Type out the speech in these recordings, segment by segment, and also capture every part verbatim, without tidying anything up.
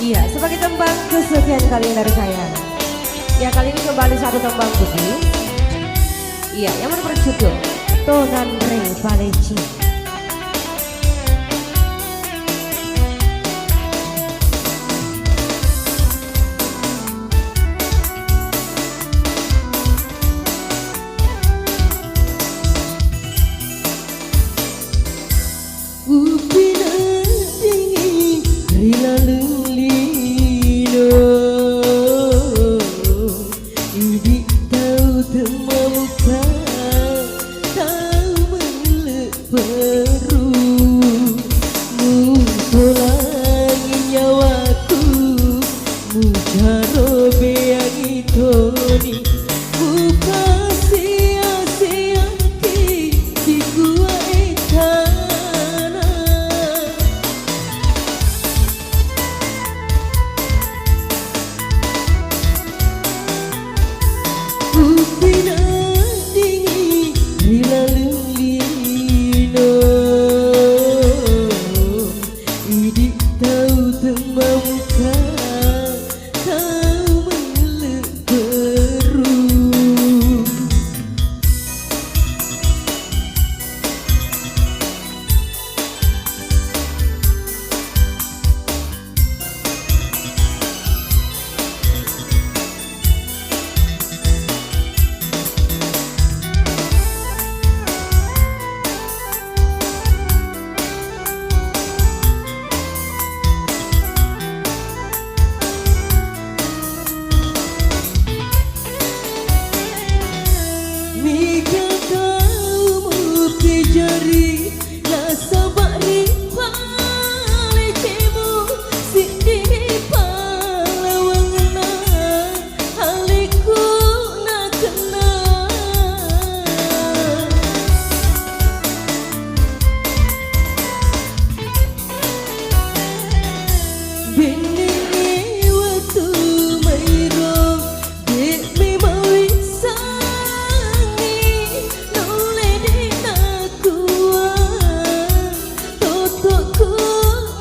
Iya, sebagai tembang kesucian kali ini dari saya. Ya, kali ini kembali satu tembang Bugis. Iya, yang mana berjudul Tonanre Paleci. Upinadingi ri laleng lino, idi tau temmamuka, tau mellepperu, mutolangi nyawaku. Mujarobeangi toni, mupasiaseangki dikua ettana. Upinadingi ri laleng lino, idi tau temmamuka, tau mellepperu. Mega tau mupijari nasaba ri palecemu, siddini palawangenna. Alekku nakenna. Bennengnge wettu mairo, de' memang wissengngi, nulle de' nakua. Totokku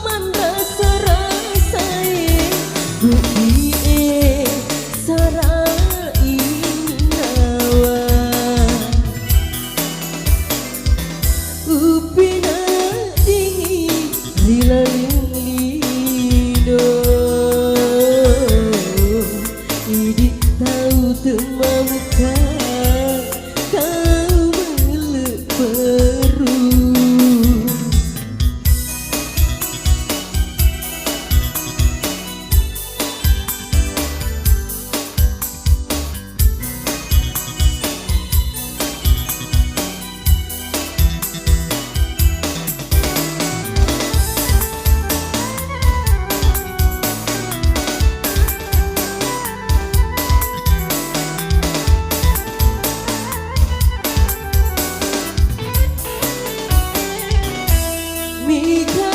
manrasa-rasae, buddie sarai nyawa. Upinadingi ri laleng lino, idi tau temmamuka, tau mellepperu. Mita